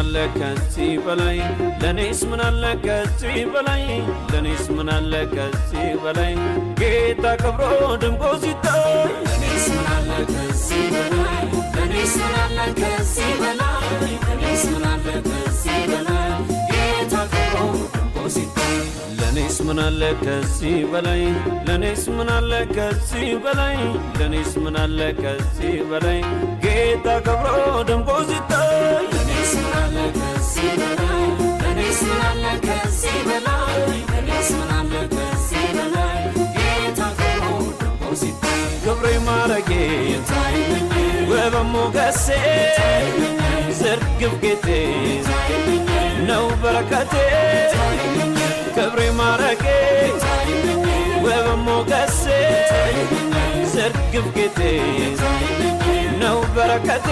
አለ ከዚህ በላይ? ለኔስ ምን አለ ከዚህ በላይ? ለኔስ ምን አለ ከዚህ በላይ? ጌታ ከብሮ ደምቆ ሲታይ። ለኔስ ምን አለ ከዚህ በላይ? ለኔስ ምን አለ ከዚህ በላይ? ለኔስ ምን አለ ከዚህ በላይ? ጌታ ከብሮ ደምቆ ሲታይ። ለኔስ ምን አለ ከዚህ በላይ? ለኔስ ምን አለ ከዚህ በላይ? ለኔስ ምን አለ ከዚህ በላይ? ጌታ ከብሮ ደምቆ ሲታይ። ለኔስ ምን አለ ከዚህ በላይ? ለኔስ ምን አለ ከዚህ በላይ? ለኔስ ምን አለ ከዚህ በላይ? ጌታ ከብሮ ደምቆ ሲታይ። ክብሬ ማረጌ፣ ታይልኝ፣ ውብ ሞገሴ፣ ዝርግፍ ጌጤ ታይልኝ፣ ነው በረከቴ። ታይልኝ፣ ክብሬ ማረጌ፣ ታይልኝ፣ ውብ ሞገሴ፣ ዝርግፍ ጌጤ ታይልኝ፣ ነው በረከቴ።